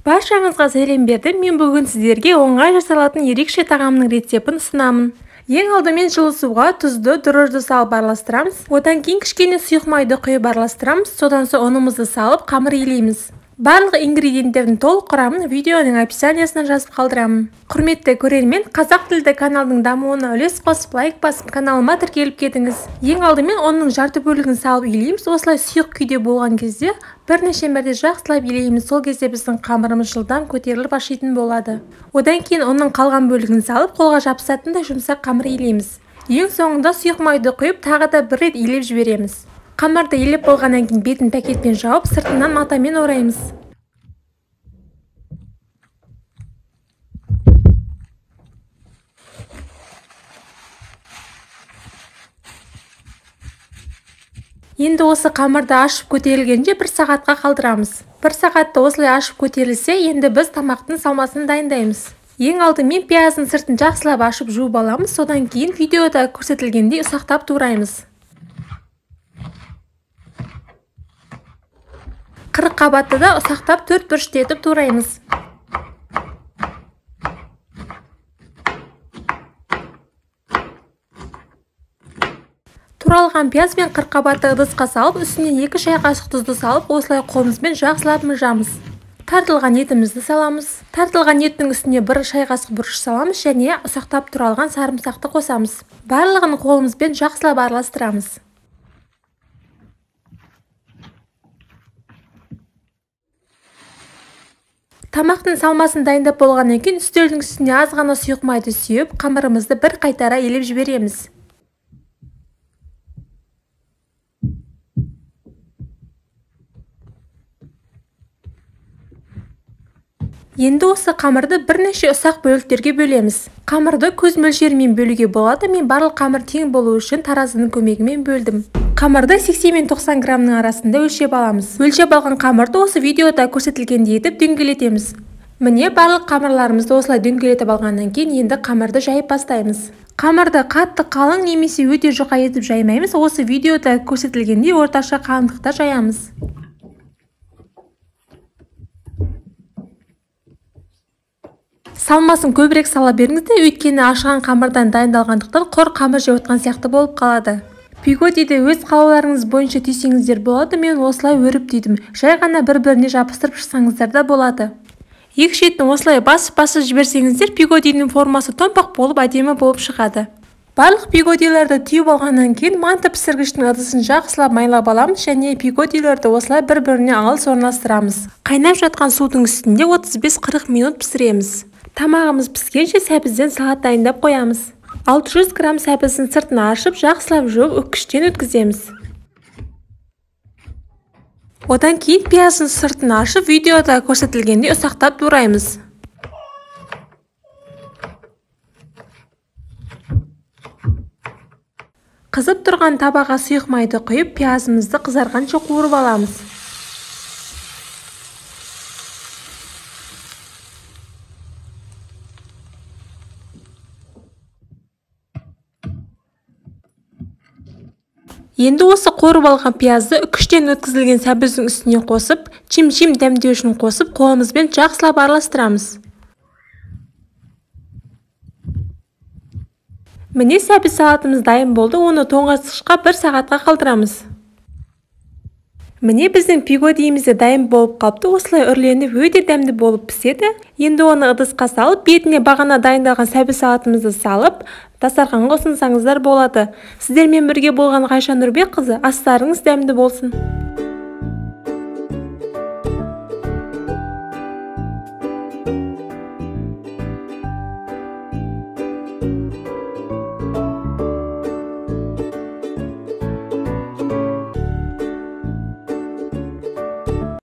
Баршаңызға сәлем бердім. Мен бүгін сіздерге оңай жасалатын ерекше тағамның рецептін ұсынамын. Ең алдымен жылы суға тұзды, дрожжды салып араластырамыз. Одан кейін кішкене сұйық майды құйып араластырамыз. Содан соң ұнымызды салып қамыр илейміз. Барлық ингредиенттердің толық құрамын видеоның описаниясына жазып қалдырамын. Құрметті көрермен, қазақ тілді каналдың дамуына үлес қосып, лайк басып, каналыма тіркеліп кетіңіз. Ең алдымен ұнның жарты бөлігін салып илейміз. Осылай сұйық күйде болған кезде бірнеше мәрте жақсылап илейміз. Сол кезде біздің қамырымыз жылдам көтеріліп ашитын болады. Одан кейін ұнның қалған бөлігін салып, қолға жабысатындай жұмсақ қамыр илейміз. Ең соңында сұйық майды құйып, тағы да бір рет илеп жібереміз. Қамырды илеп болғаннан кейін бетін пакетпен жауып, сыртынан матамен ораймыз. Енді осы қамырды ашып көтерілгенше бір сағатқа қалдырамыз. Бір сағатты осылай ашып көтерілсе, енді біз тамақтың салмасын дайындаймыз. Ең алдымен пияздың сыртын жақсылап ашып жуып аламыз, содан кейін видеода көрсетілгендей ұсақтап тураймыз. 40 қабатты да ұсақтап төрт бұрышты етіп тураймыз. Туралған пияз бен 40 қабатты ыдысқа салып, үстіне 2 шай қасық тұзды салып, осылай қолымызбен жақсылап мыжамыз. Тартылған етімізді саламыз. Тартылған еттің үстіне 1 шай қасық бұрыш саламыз және ұсақтап туралған сарымсақты қосамыз. Барлығын қолымызбен жақсылап араластырамыз. Тамақтың салмасын дайындап болғаннан кейін үстелдің үстіне аз ғана сұйық майды сүйіп, қамырымызды бір қайтара илеп жібереміз. Енді осы қамырды бірнеше ұсақ бөліктерге бөлеміз. Қамырды көз мөлшерімен бөлуге болады. Мен барлық қамыр тең болу үшін таразының көмегімен бөлдім. Қамырды 80 мен 90 граммның арасында өлшеп аламыз. Өлшеп алған қамырды осы видеода көрсетілгендей етіп дөңгелетеміз. Міне, барлық қамырларымызды осылай дөңгелетіп алғаннан кейін енді қамырды жайып бастаймыз. Қамырды қатты қалың немесе өте жұқа етіп жаймаймыз. Осы видеода көрсетілгендей орташа қалыңдықта жаямыз. Салмасын көбірек сала беріңіздер, өйткені ашыған қамырдан дайындалғандықтан құр қамыр жеп отқан сияқты болып қалады. Пигодиді өз қалауларыңыз бойынша түйсеңіздер болады, мен осылай өріп түйдім. Жай ғана бір-біріне жабыстырып шықсаңыздар да болады. Екі шетін осылай басып-басып жіберсеңіздер, пигодидің формасы томпақ болып, әдемі болып шығады. Барлық пигодилерді түйіп алғаннан кейін манты пісіргіштің ыдысын жақсылап майлап аламыз және пигодилерді осылай бір-біріне алыс орналастырамыз. Қайнап жатқан судың үстінде 35-40 минут пісіреміз. Тамағымыз піскенше сәбізден салат дайындап қоямыз. 600 грамм сәбіздің сыртын ашып, жақсылап жуып, үккіштен өткіземіз. Одан кейін пияздың сыртын ашып, видеода көрсетілгендей ұсақтап тураймыз. Қызып тұрған табаға сұйық майды құйып, пиязымызды қызарғанша қуырып аламыз. Енді осы қуырып алған пиязды үкіштен өткізілген сәбіздің үстіне қосып, чим-чим дәмдеуішін қосып, қолымызбен жақсылап араластырамыз. Міне, сәбіз салатымыз дайын болды, оны тоңазытқышқа 1 сағатқа қалдырамыз. Міне, біздің пигодиіміз де дайын болып қалыпты, осылай үрленіп өте дәмді болып піседі. Енді оны ыдысқа салып, бетіне бағана дайындалған сәбіз салатымызды салып, дастарханға ұсынсаңыздар болады. Сіздермен бірге болған Ғайша Нұрбекқызы, астарыңыз дәмді болсын.